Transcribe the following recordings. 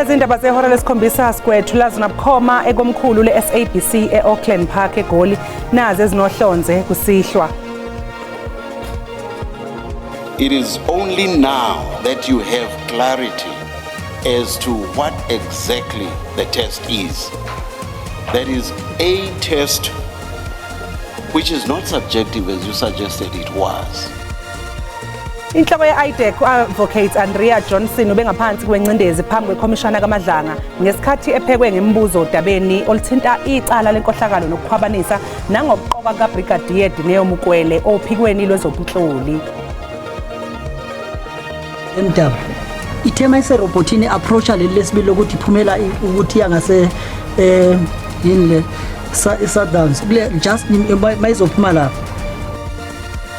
Kulezi ndaba zehora lesikhombisa sikwethula zona bukhoma ekomkhulu le-SABC e-Auckland Park eGoli, nazi ezinohlonze kusihlwa. It is only now that you have clarity as to what exactly the test is. That is a test which is not subjective as you suggested it was. Inhloko ye-IDAC u-Advocate Andrea Johnson ubengaphansi kwencindezi phambi kwekhomishana kaMadlanga ngesikhathi ephekwe ngemibuzo odabeni oluthinta icala lenkohlakalo nokukhwabanisa nangokuqokwa kaBrigadier Dineo Mokwele ophikweni lwezobunhloli. MW ithe mayiserobhothini approacha leli lesibili lokuthi iphumela ukuthi yangase yini le Sundowns kule just mayizophuma lapho.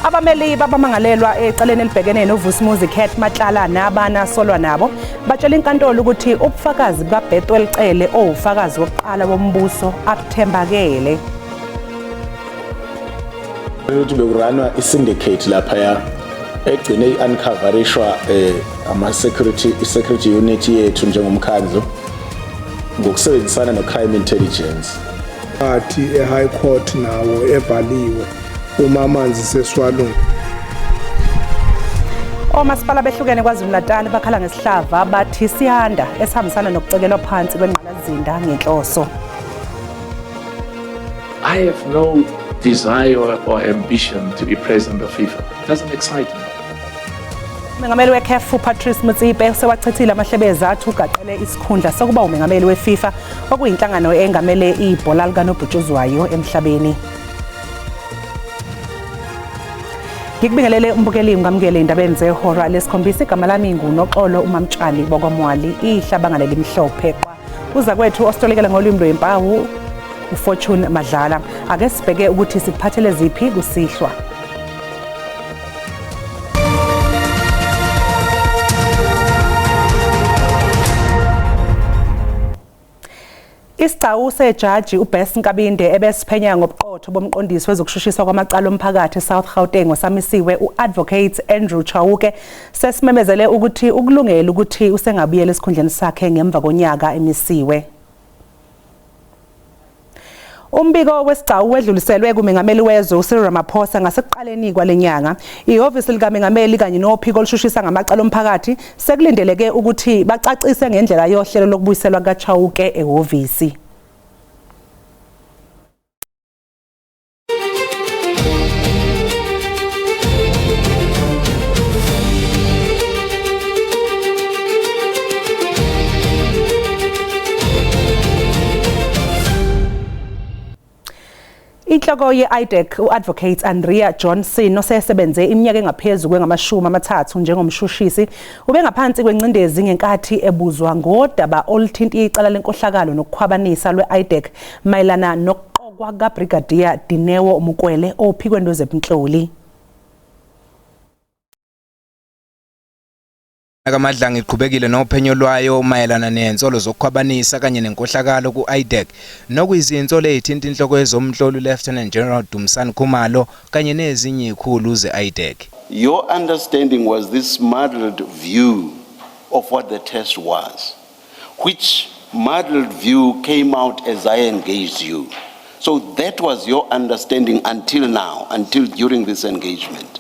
Abameli babamangalelwa ecaleni elibhekene noVusimuzi Cat Matlala nabana solwa nabo batshela inkantolo ukuthi ubufakazi bukaBethwel Cele owufakazi wokuqala wombuso abuthembakele. Ukuthi bekuranwa i-syndicate laphaya egcine i-uncoverishwa ama-security, i-security unit yethu njengomkhandlu ngokusebenzisana no-crime intelligence. Athi e-High Court nawo evaliwe uma amanzi seswalunga. Omasipala behlukene KwaZulu-Natal bakhala ngesihlava bathi siyanda esihambisana nokucekelwa phansi kwengqalasizinda ngenhloso. I have no desire or ambition to be president of FIFA. It doesn't excite me. Umengameli weCAF uPatrice Motsepe sewachithile amahlebezi athi ugaqele isikhundla sokuba umengameli weFIFA okuyinhlangano engamele ibhola likanobhutshuzwayo emhlabeni. Ngikubingelele umbukeli, ngamukele indabeni zehora lesikhombisa. Igama lami nguNoxolo uMamtshali wakwaMwali, ihlabanga lelimhlophe qwa. Uza kwethu ositolikela ngolwimi lwempawu uFortune Madlala. Ake sibheke ukuthi sikuphathele ziphi kusihlwa. Isigcawu sejaji uBess Nkabinde ebesiphenya ngobuqotho bomqondisi wezokushushiswa kwamacala omphakathi eSouth Gauteng osamisiwe u-Advocate Andrew Chauke sesimemezele ukuthi ukulungela ukuthi usengabuyela esikhundleni sakhe ngemva konyaka emisiwe. Umbiko wesigcawu wedluliselwe kumengameli wezwe uCyril Ramaphosa ngasekuqaleni kwalenyanga. Ihhovisi likamengameli kanye nophiko olushushisa ngamacala omphakathi sekulindeleke ukuthi bacacise ngendlela yohlelo lokubuyiselwa kaChauke ehhovisi. Inhloko ye-IDAC u-Advocate Andrea Johnson osesebenze iminyaka engaphezu kwengamashumi amathathu njengomshushisi ubengaphansi kwencindezi ngenkathi ebuzwa ngodaba oluthinta icala lenkohlakalo nokukhwabanisa lwe-IDAC mayelana nokuqokwa kaBrigadier Dineo Mokwele ophikweni lwezebunhloli. KaMadlanga iqhubekile nophenyo lwayo mayelana nezinsolo zokukhwabanisa kanye nenkohlakalo ku-IDAC nokuyizinsolo ezithinta inhloko yezomhloli Lieutenant General Dumisani Khumalo kanye nezinye izikhulu ze-IDAC. Your understanding was this muddled view of what the test was, which muddled view came out as I engaged you. So that was your understanding until now, until during this engagement.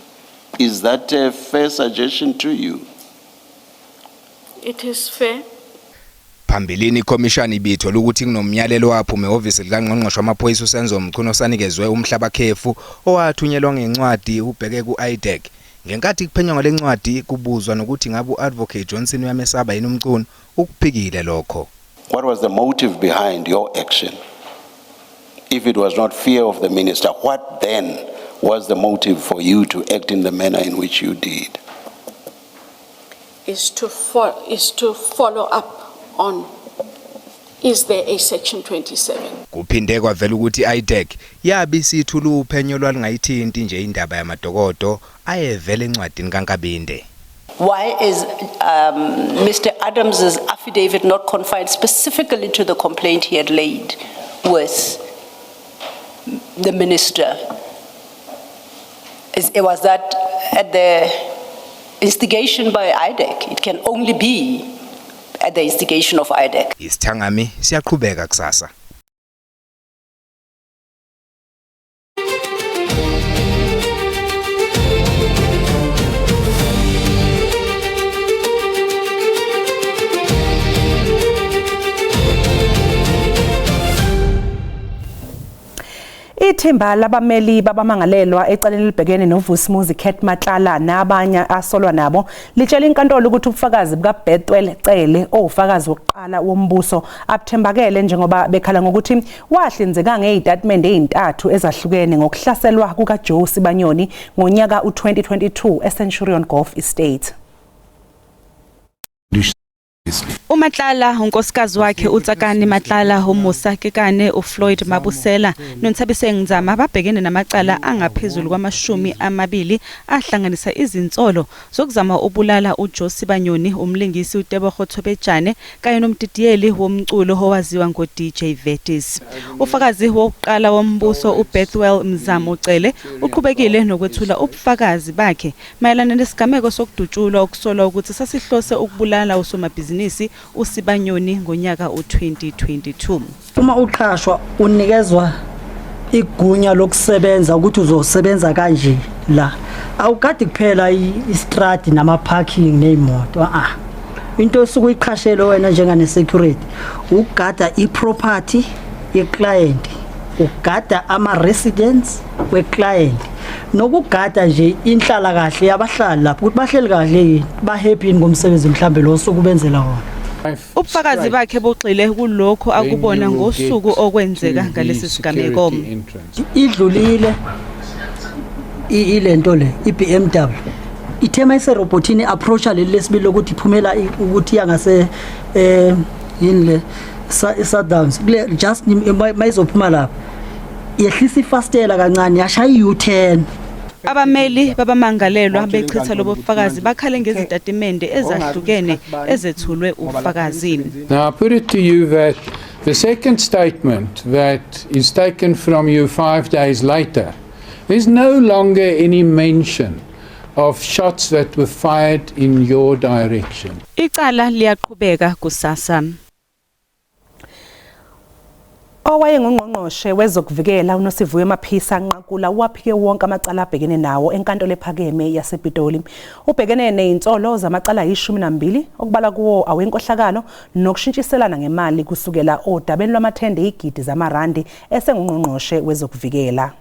Is that a fair suggestion to you? It is fair. Phambilini ikhomishana ibithola ukuthi kunomyalelo waphuma ehhovisi likangqongqoshe wamaphoyisa uSenzo Mchunu osanikezwe umhlabakhefu owathunyelwa ngencwadi ubheke ku-IDAC. Ngenkathi kuphenywa ngale ncwadi kubuzwa nokuthi ngabe u-Advocate Johnson uyamesaba yini uMchunu, ukuphikile lokho. What was the motive behind your action? If it was not fear of the minister, what then was the motive for you to act in the manner in which you did? Is to follow up on, is there a Section 27? Kuphinde kwavela ukuthi i-IDAC yabe isithula uphenyo lwalungayithinti nje indaba yamadokodo ayevela encwadini kaNkabinde. Why is Mr. Adams's affidavit not confined specifically to the complaint he had laid with the minister? Was that at the instigation by IDAC? It can only be at the instigation of IDAC. Isithangami siyaqhubeka kusasa. Ithimba labameli babamangalelwa ecaleni elibhekene noVusimuzi Cat Matlala nabanye asolwa nabo litshela inkantolo ukuthi ubufakazi bukaBethwel Cele, owufakazi wokuqala wombuso, abuthembakele njengoba bekhala ngokuthi wahlinzeka ngezitatimende ezintathu ezahlukene ngokuhlaselwa kukaJoe Sibanyoni ngonyaka u-2022 eCenturion Golf Estate. UMatlala, unkosikazi wakhe uTsakani Matlala, uMusa Kekane, uFloyd Mabusela noNthabiseng Nzama babhekene namacala angaphezulu kwama-20 ahlanganisa izinsolo zokuzama ubulala uJoe Sibanyoni, umlingisi uTebogo Thobejane kanye nomdidiyeli womculo owaziwa ngo-DJ Vetis. Ufakazi wokuqala wombuso uBethwell Mzamo Cele uqhubekile nokwethula ubufakazi bakhe mayelana nesigameko sokudutshulwa okusolwa ukuthi sasihlose ukubulala usomabhizinisi uSibanyoni ngonyaka u-2022. Uma uqhashwa unikezwa igunya lokusebenza ukuthi uzosebenza kanje la, awukade kuphela istradi nama-parking ney'moto. A into osuke uyiqhashele wena njengane-security ukugada i-property ye-client, ugada ama-residents we-client, nokugada nje inhlala kahle yabahlali lapho, ukuthi bahleli kahle yini, ba-happy yini ngomsebenzi mhlambe lo osuke ubenzela wona. Ubufakazi bakhe bugxile kulokho akubona ngosuku okwenzeka ngalesi sigameko. Idlulile ilento le i-BMW, ithe mayiserobhothini approacha leli lesibili lokuthi iphumela ukuthi yangase yini le i-Sundowns kule, just mayizophuma lapho yehlisa ifastela kancane, yashaya i-U-turn. Abameli babamangalelwa bechitha lobo bufakazi, bakhale ngezitatimende ezahlukene ezethulwe ufakazi. Now, I put it to you that the second statement that is taken from you 5 days later, there's no longer any mention of shots that were fired in your direction. Icala liyaqhubeka kusasa. Owayengungqongqoshe wezokuvikela uNosiviwe Mapisa Nqakula waphike wonke amacala abhekene nawo enkantolo ephakeme yasePitoli. Ubhekene nezinsolo zamacala ayi-12, okubalwa kuwo awenkohlakalo nokushintshiselana ngemali kusukela odabeni lwamathenda igidi zamarandi esengungqongqoshe wezokuvikela.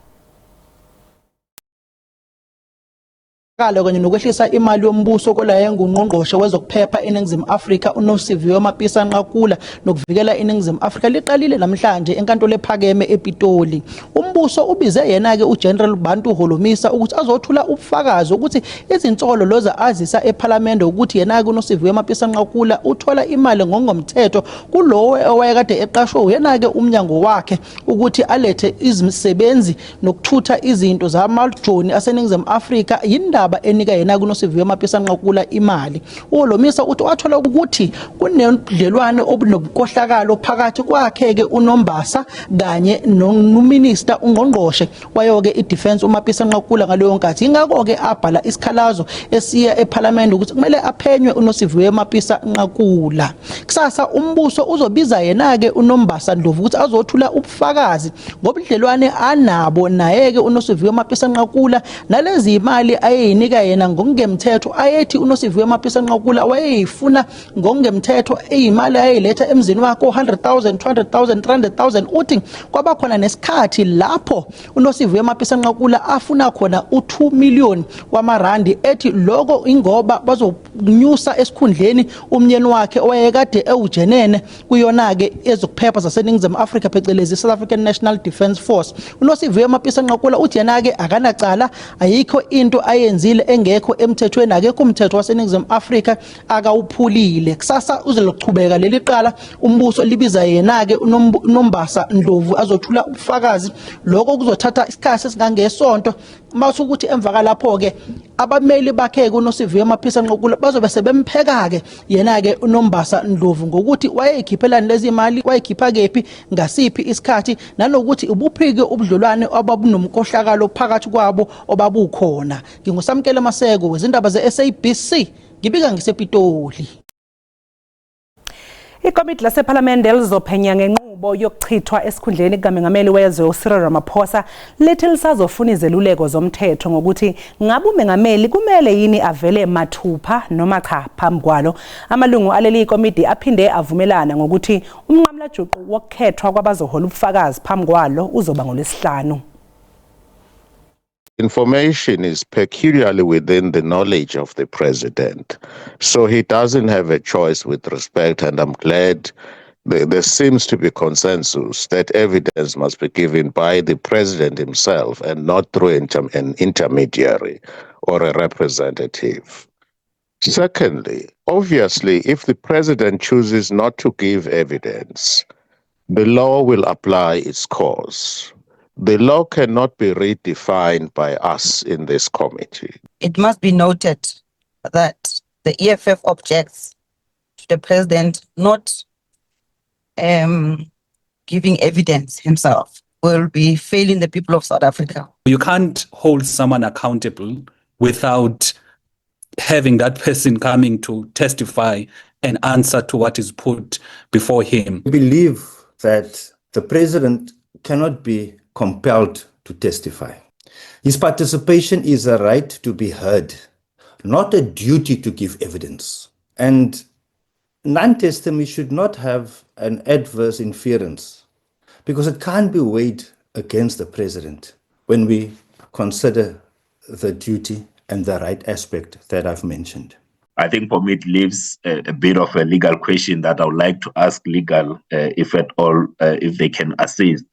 Kalo kanye nokwehlisa imali yombuso kolaye ngungqongqoshe wezokuphepha eNingizimu Afrika uNosiviwe Mapisa Nqakula nokuvikela iNingizimu Afrika liqalile namhlanje enkantolo ephakeme ePitoli. Umbuso ubize yena-ke uGeneral Bantu Holomisa ukuthi azothula ubufakazi ukuthi izinsolo loza azisa ePhalamende ukuthi yena-ke uNosiviwe Mapisa Nqakula uthola imali ngongomthetho kulowo owayekade eqashwe uyena-ke umnyango wakhe ukuthi alethe izisebenzi nokuthutha izinto zamajoni aseNingizimu Afrika, yindaba enika yena kuNosiviwe Mapisa Nqakula imali. UHolomisa uthi wathola ukuthi kunebudlelwane obunobukhohlakalo phakathi kwakhe-ke uNombasa kanye nominister ungqongqoshe wayo-ke i-defense uMapisa Nqakula ngaleyo nkathi. Ingakho-ke abhala isikhalazo esiya ephalamende ukuthi kumele aphenywe uNosiviwe Mapisa Nqakula. Kusasa umbuso uzobiza yena-ke uNombasa Ndlovu ukuthi azothula ubufakazi ngobudlelwane anabo naye-ke uNosiviwe Mapisa Nqakula nalezi imali ayeyinika yena ngokungemthetho, ayethi uNosiviwe Mapisa Nqakula wayeyifuna ngokungemthetho, iyimali ayeyiletha emzini wakhe, 100,000, 200,000, 300,000. Uthi kwaba khona nesikhathi lapho uNosiviwe Mapisa Nqakula afuna khona u2 million wamarandi, ethi lokho ingoba bazonyusa esikhundleni umnyeni wakhe owayekade ewujenene kuyona-ke ezokuphepha zaseNingizimu Afrika, phecelezi South African National Defence Force. UNosiviwe Mapisa Nqakula uthi yena-ke akanacala, ayikho into ayenzile engekho emthethweni, akekho umthetho waseNingizimu Afrika akawuphulile. Kusasa uzochubeka leli qala, umbuso libiza yena-ke uNombasa Ndlovu azothula ubufakazi. Lokho kuzothatha isikhathi esingangesonto. Mase ukuthi emva kalapho-ke abameli bakhe-ke uNosiviwe Mapisa Nqakula bazobe sebempheka-ke yena-ke uNombasa Ndlovu ngokuthi wayeyikhiphelani lezi mali, wayekhipha kephi, ngasiphi isikhathi, nanokuthi ubuphike ubudlelwane obabunomkohlakalo phakathi kwabo obabukhona. NginguSamkele Maseko wezindaba ze-SABC, ngibika ngisePitoli. Ikomiti lasePhalamende elizophenya ngenqubo yokuchithwa esikhundleni kukaMengameli wezwe uCyril Ramaphosa lithi lisazofuna izeluleko zomthetho ngokuthi ngabe umengameli kumele yini avele mathupha noma cha phambi kwalo. Amalungu aleli komiti aphinde avumelana ngokuthi umnqamulajuqu wokukhethwa kwabazohola ubufakazi phambi kwalo uzoba ngoLwesihlanu. Information is peculiarly within the knowledge of the president. So he doesn't have a choice with respect, and I'm glad there seems to be consensus that evidence must be given by the president himself and not through an intermediary or a representative. Secondly, obviously, if the president chooses not to give evidence, the law will apply its course. The law cannot be redefined by us in this committee. It must be noted that the EFF objects to the president not giving evidence himself. Will be failing the people of South Africa. You can't hold someone accountable without having that person coming to testify and answer to what is put before him. We believe that the president cannot be compelled to testify. His participation is a right to be heard, not a duty to give evidence. And non-testimony should not have an adverse inference, because it can't be weighed against the president when we consider the duty and the right aspect that I've mentioned. I think for me it leaves a bit of a legal question that I would like to ask legal, if at all, if they can assist,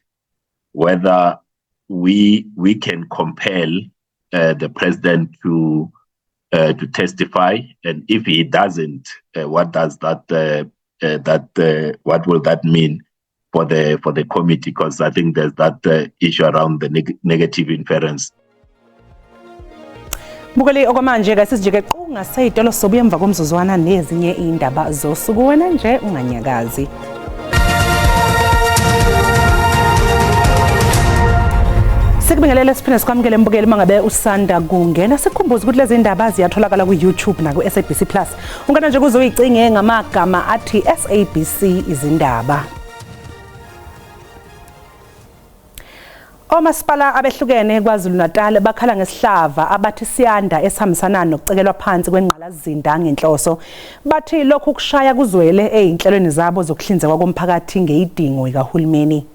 whether we can compel the president to testify, and if he doesn't, what does that what will that mean for the committee? Because I think there's that issue around the negative inference. Mbukeli, okwamanje ke sisijike qungaseyitolo sobuye emva komzuzwana nezinye indaba zosuku, wena nje unganyakazi. Sikubingelele siphinde sikwamukele mbukeli mangabe usanda kungena. Sikhumbuze ukuthi lezi ndaba ziyatholakala ku-YouTube naku-SABC Plus. Ungena nje kuze uyicinge ngamagama athi SABC izindaba. Omasipala abehlukene KwaZulu-Natal bakhala ngesihlava abathi siyanda esihambisana nokucekelwa phansi kwengqalasizinda ngenhloso. Bathi lokhu kushaya kuzwele ezinhlelweni zabo zokuhlinzekwa komphakathi ngeyidingo ikahulumeni.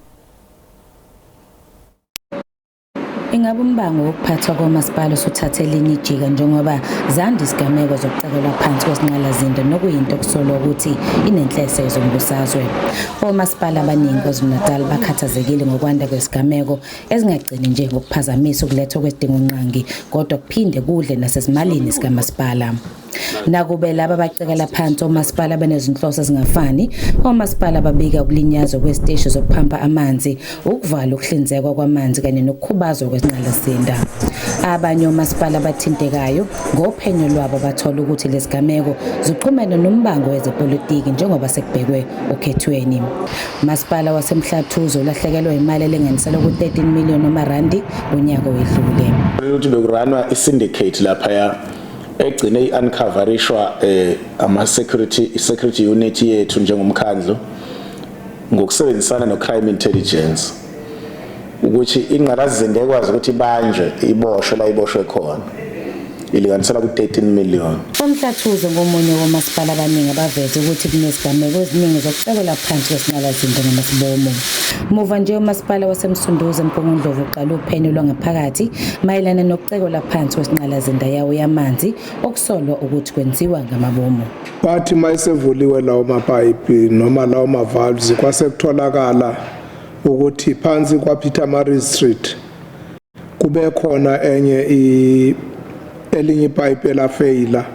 Ingabe umbango wokuphathwa komasipala usuthathe elinye ijika njengoba zanda isigameko zokucekelwa phansi kwezingqalasizinda nokuyinto okusolwa ukuthi inenhlese yezombusazwe. Omasipala abaningi KwaZulu-Natal bakhathazekile ngokwanda kwesigameko ezingagcini nje ngokuphazamisa ukulethwa kwezidingongqangi kodwa kuphinde kudle nasezimalini zikamasipala. Nakube laba bacekela phansi omasipala benezinhloso ezingafani, omasipala babika ukulinyazwa kweziteshi zokuphampa amanzi, ukuvala ukuhlinzekwa kwamanzi kanye nokukhubazwa kwezingqalasizinda. Abanye omasipala abathintekayo ngophenyo lwabo bathola ukuthi lezigameko ziqhumene nombango wezepolitiki njengoba sekubhekwe okhethweni. Masipala waseMhlathuze ulahlekelwe imali elinganiselwa ku-13 million amarandi unyaka wedlule. Ukuthi bekuranwa i-syndicate laphaya egcine i-uncoverishwa ama security unit yethu njengomkhandlu ngokusebenzisana no-crime intelligence, ukuthi ingqalasizinda ekwazi ukuthi ibanjwe iboshwe la iboshwe khona ilinganisela ku-13 million. UMhlathuze ngomunye womasipala abaningi abaveze ukuthi kunezigameko eziningi zokucekelwa phansi kwesingqalasizinda ngamasibomu. Muva nje umasipala waseMsunduzi eMgungundlovu uqale uphenyo lwangaphakathi mayelana nokucekelwa phansi kwesingqalasizinda yawo yamanzi okusolwa ukuthi kwenziwa ngamabomu. Bathi mayisevuliwe lawo mapayipi noma lawo ma-valves kwase kutholakala ukuthi phansi kwaPietermaritzburg Street kube khona enye elinye ipayipi elafeyila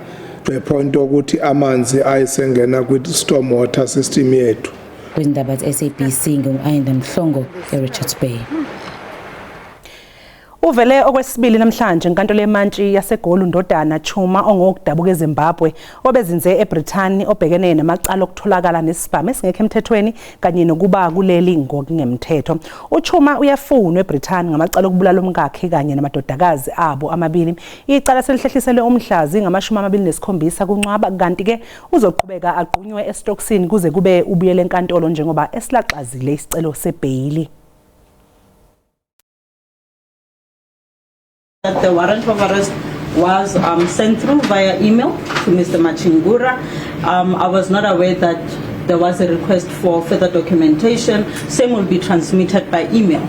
the point ukuthi amanzi ayesengena kwi-storm water system yethu. Kwizindaba ze-SABC ngingu-Ayanda Mhlongo e-Richards Bay. Uvele okwesibili namhlanje enkantolo yemantshi yaseGoli uNdodana Chuma ongowokudabuka eZimbabwe obezinze eBrithani obhekene namacala okutholakala nesibhamu esingekho emthethweni kanye nokuba kuleli ngokungemthetho. UChuma uyafunwa eBrithani ngamacala okubulala umkakhe kanye namadodakazi abo amabili. Icala selihlehliselwe umhla zingama-27 kuNcwaba kanti-ke uzoqhubeka agqunywe esitokisini kuze kube ubuyele enkantolo njengoba esilaxazile isicelo sebheyili. That the warrant of arrest was sent through via email to Mr. Machingura. I was not aware that there was a request for further documentation. Same will be transmitted by email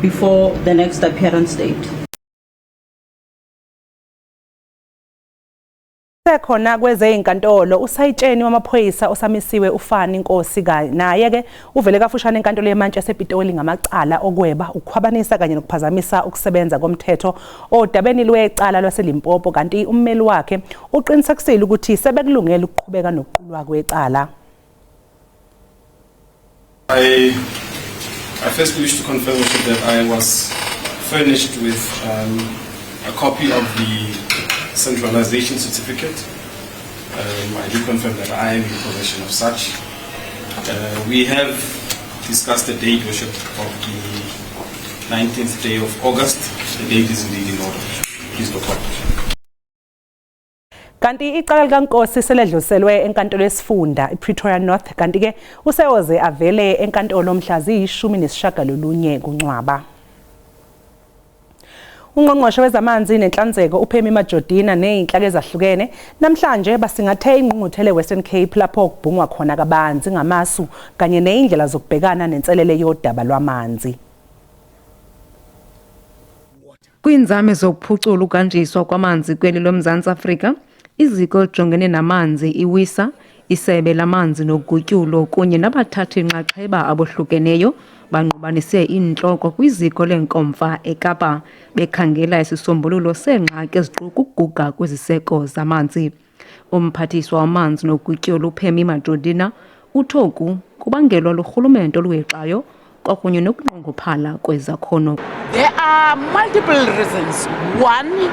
before the next appearance date. Sekhona kwezeyinkantolo usayitsheni wamaphoyisa osamisiwe uFani Nkosi naye ke uvele kafushane enkantolo yemantshi yasePitoli ngamacala okweba, ukukhwabanisa kanye nokuphazamisa ukusebenza komthetho odabeni lwecala lwaseLimpopo, kanti ummeli wakhe uqinisekisile ukuthi sebekulungela ukuqhubeka nokuqulwa kwecala. I first wish to confirm also that I was furnished with a copy of the centralization certificate. I do confirm that I am in possession of such. We have discussed the date, Worship, of the 19th day of August. The date is indeed in order. Please look up. Kanti icala likaNkosi seledluliselwe enkantolo yesifunda iPretoria North, kanti ke useyoze avele enkantolo mhla ziyi-19 kuNcwaba. Ungqongqoshe wezamanzi nenhlanzeko uPemmy Majodina nezinhlaka ezahlukene namhlanje basingathe ingqungquthela eWestern Cape lapho kubhungwa khona kabanzi ngamasu kanye nezindlela zokubhekana nenselele yodaba lwamanzi. Kwiinzame zokuphucula ukuhanjiswa kwamanzi kweli loMzantsi Afrika, iziko elijongene namanzi iWISA, isebe lamanzi nogutyulo kunye nabathathi nxaxheba abohlukeneyo bangqubanise iintloko kwiziko leenkomfa eKapa bekhangela isisombululo seengxaki eziquka ukuguga kweziseko zamanzi. Umphathiswa wamanzi nogutyulo uPemmy Majodina uthi oku kubangelwa lurhulumento oluhexayo kwakunye nokunqongophala kwezakhono. There are multiple reasons. One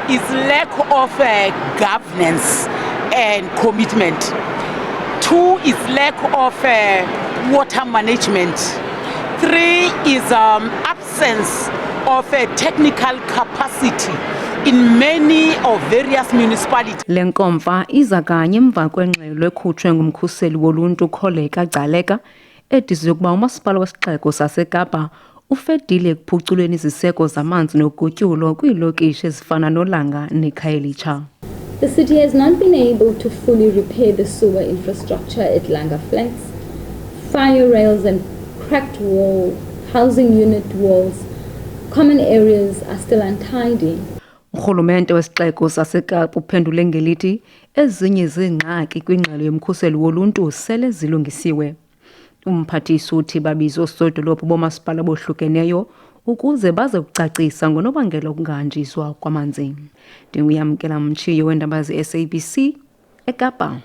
is lack of governance and commitment. Two is lack of water management. Three is absence of a technical capacity in many of various municipalities. Le nkomfa iza kanye emva kwengxelo ekhutshwe ngumkhuseli woluntu Kholeka Gcaleka edize ukuba umasipala wesixeko saseKapa ufedile ekuphuculeni iziseko zamanzi nogutyulo kwiilokishi ezifana noLanga neKhayelitsha. The city has not been able to fully repair the sewer infrastructure at Langa Flats. Fire rails and cracked wall, housing unit walls, common areas are still untidy. Urhulumente wesixeko saseKapa uphendule ngelithi ezinye zeengxaki kwingxelo yomkhuseli woluntu sele zilungisiwe. Umphathiswa uthi babize oosodolophu boomasipala bohlukeneyo ukuze baze kucacisa ngonobangela wokungahanjiswa kwamanzi. NdinguYamkela Mtshiyo weendaba ze-SABC eKapa.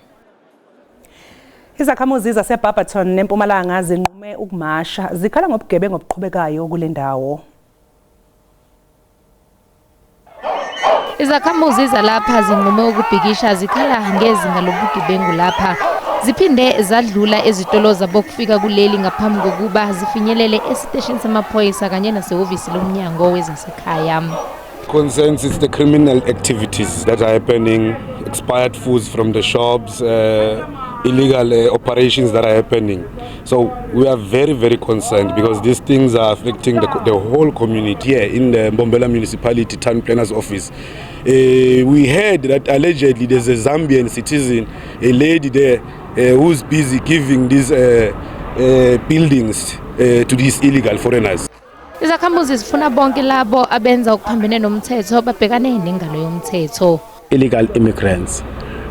Izakhamuzi zaseBarberton nempumalanga zinqume ukumasha zikhala ngobugebengu obuqhubekayo kule ndawo. Izakhamuzi zalapha zinqume ukubhikisha zikhala ngezinga lobugebengu lapha. Ziphinde zadlula ezitolo zabokufika kuleli ngaphambi kokuba zifinyelele esiteshini samaphoyisa kanye nasehhovisi lomnyango wezasekhaya. Concerns is the criminal activities that are happening, expired foods from the shops, illegal operations that are happening. So we are very, very concerned because these things are affecting the whole community here in the Mbombela Municipality Town Planners Office. We heard that allegedly there's a Zambian citizen, a lady there, who's busy giving these buildings to these illegal foreigners. Izakhamuzi zifuna bonke labo abenza okuphambene nomthetho babhekane nengalo yomthetho. Illegal immigrants.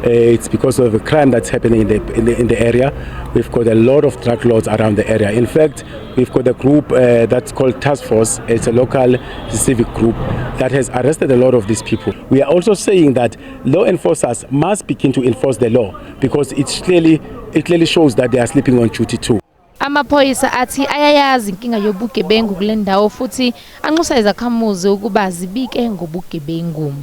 It's because of the crime that's happening in the area. We've got a lot of drug lords around the area. In fact, we've got a group that's called Task Force. It's a local civic group that has arrested a lot of these people. We are also saying that law enforcers must begin to enforce the law because it clearly shows that they are sleeping on duty too. Amaphoyisa athi ayayazi inkinga yobugebengu kule ndawo futhi anxusa izakhamuzi ukuba zibike ngobugebengu.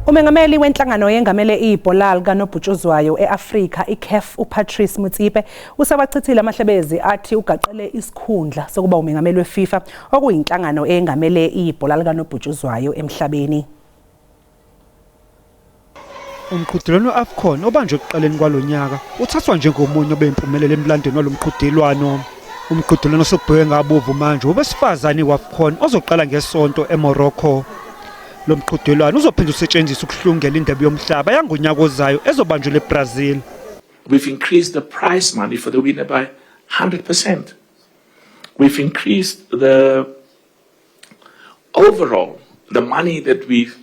Umengameli wenhlangano yengamele ibhola likanobhutshuzwayo e-Afrika iCAF uPatrice Motsepe usewachithile amahlebezi athi ugaqele isikhundla sokuba umengameli weFIFA okuyinhlangano eyengamele ibhola likanobhutshuzwayo emhlabeni. Umqhudelwano we-AFCON obanjwe ekuqaleni kwalo nyaka uthathwa njengomunye obeyimpumelelo emlandweni walo mqhudelwano. Umqhudelwano osubhekwe ngabovu manje wabesifazane we-AFCON ozoqala ngesonto eMorocco. Lo mqhudelwano uzophinde usetshenziswe ukuhlungela indebe yomhlaba yangonyaka ozayo ezobanjelwa eBrazil. We've increased the prize money for the winner by 100%. We've increased the overall, the money that we've,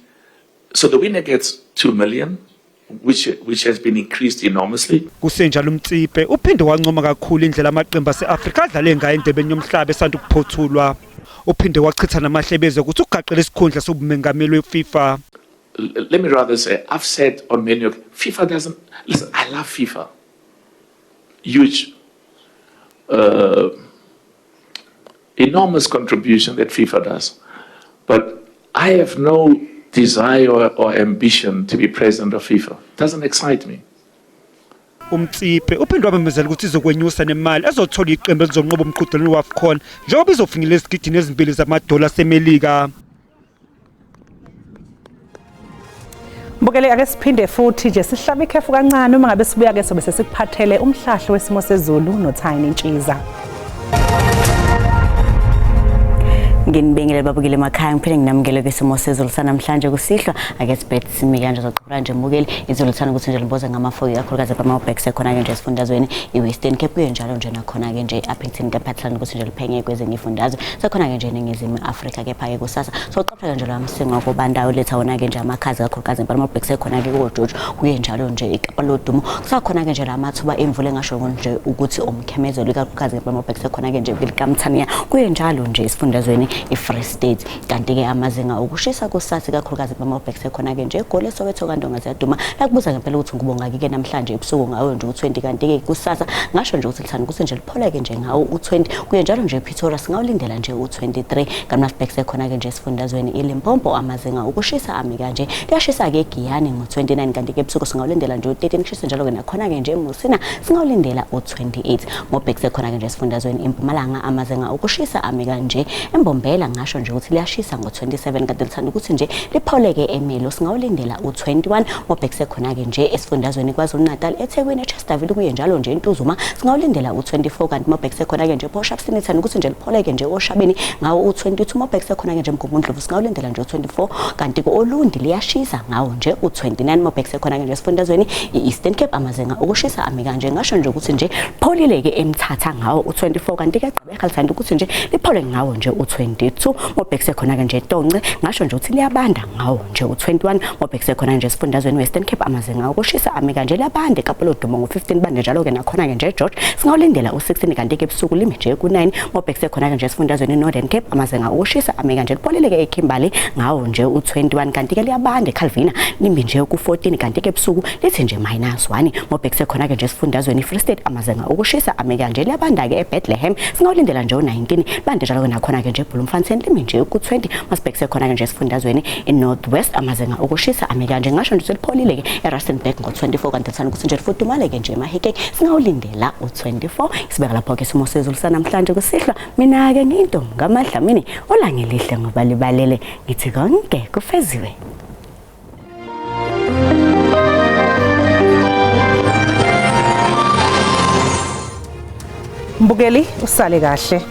so the winner gets 2 million, which has been increased enormously. Kusenjalo uMotsepe uphinde wancoma kakhulu indlela amaqembu ase-Afrika adlale ngayo endebeni yomhlaba esanda ukuphothulwa. Uphinde wachitha namahlebezi ukuthi ugaqele isikhundla sobumengameli weFIFA. Let me rather say, I've said on many of FIFA doesn't, listen, I love FIFA. Huge, enormous contribution that FIFA does. But I have no desire or ambition to be president of FIFA. Doesn't excite me. UMotsepe uphinde wamemezela ukuthi izokwenyusa nemali ezothola iqembu elizonqoba umqhudelwano we-AFCON njengoba izofinyelela ezigidini ezimbili zamadola aseMelika. Mbukeli, ake siphinde futhi nje sihlabe ikhefu kancane, uma ngabe sibuya ke sobe sesikuphathele umhlahlo wesimo sezulu noThayini Ntshiza. Nginibingelele babukeli emakhaya, ngiphinde nginamukele kwisimo sezulu sanamhlanje kusihlwa. Ake sibethe simi kanje zoqhubeka nje mbukeli, izulu lithanda ukuthi nje liboze ngamafoki kakhulukazi eMabhek sekhona-ke nje esifundazweni i-Western Cape, kuye njalo nje nakhona-ke nje e-Upington kepha ukuthi nje liphenye kwezinye ifundazwe sekhona-ke nje eNingizimu Afrika. Kepha-ke kusasa soqapha nje lwamsinga kubandayo letha wona-ke nje amakhaza kakhulukazi eMabhek sekhona-ke koJojo, kuye njalo nje iKapa lodumo kusakhona-ke nje lamathuba emvula engasho nje ukuthi umkhemezelo ikakhulukazi eMabhek sekhona-ke nje kwelikamthaniya, kuye njalo nje esifundazweni i-Free State. Kanti-ke amazinga okushisa kusasa kakhulukazi eMabhek sekhona-ke nje eGoli, eSoweto kaNdonga ziyaduma. Lakubuza ngempela ukuthi ngubongaki-ke namhlanje ebusuku ngawo nje u-20, kanti-ke kusasa ngasho nje ukuthi lithanda ukuthi nje lipholeke nje ngawo u-20, kuye njalo nje ePretoria singawulindela nje u-23. Kanti masibhek sekhona-ke nje esifundazweni iLimpopo amazinga okushisa ami kanje liyashisa-ke eGiyani ngo-29, kanti-ke ebusuku singawulindela nje u-13, kushisa njalo-ke nakhona-ke nje eMusina singawulindela u-28. Mobhek sekhona-ke nje esifundazweni iMpumalanga amazinga okushisa ami kanje eMbombela ngasho nje ukuthi liyashisa ngo-27, kanti lithanda ukuthi nje lipholeke eMelo singawulindela u-21. Mobhekise khona-ke nje esifundazweni KwaZulu-Natal eThekwini eChesterville kuye njalo nje eNtuzuma singawulindela u-24, kanti mobhekise khona-ke nje ePort lithanda ukuthi nje lipholeke nje oShabeni ngawo u-22. Mobhekise khona-ke nje eMgungundlovu singawulindela nje u-24, kanti ko-Olundi liyashisa ngawo nje u-29. Mobhekise khona-ke nje esifundazweni i-Eastern Cape amazinga okushisa ami kanje ngasho nje ukuthi nje lipholile-ke eMthatha ngawo u-24, kanti-ke Gqeberha lithanda ukuthi nje liphole ngawo nje u-22. Mobhekise khona-ke nje eTonce ngasho nje ukuthi liyabanda ngawo nje u-21. Mobhekise khona nje esifundazweni Western Cape amazinga okushisa ami kanje liyabanda eKapa lodumo ngo-15, bande njalo-ke nakhona-ke nje eGeorge singawulindela u-16, kanti-ke ebusuku lime nje ku-9. Mobhekise khona-ke nje esifundazweni Northern Cape amazinga okushisa ami kanje lipholile-ke eKimberley ngawo nje u-21, kanti-ke liyabanda eCalvina lime nje ku-14, kanti-ke ebusuku lithi nje -1. Mobhekise khona-ke nje esifundazweni Free State amazinga okushisa ami kanje liyabanda-ke eBethlehem singawulindela nje u-19, bande njalo-ke nakhona-ke nje eBloemfontein lime nje ku-20. Masibhekise khona-ke nje esifundazweni i-North West amazinga okushisa ami kanje ngasho nje selipholile-ke eRustenburg ngo-24, kanti lithanda ukuthi nje lifudumale-ke nje eMahikeng singawulindela u-24. Sibeka lapho-ke isimo sezulu sanamhlanje kusihlwa. Mina-ke ngiyintombi ngaMadlamini, olangelihle ngoba libalele, ngithi konke kufeziwe. Mbukeli, usale kahle.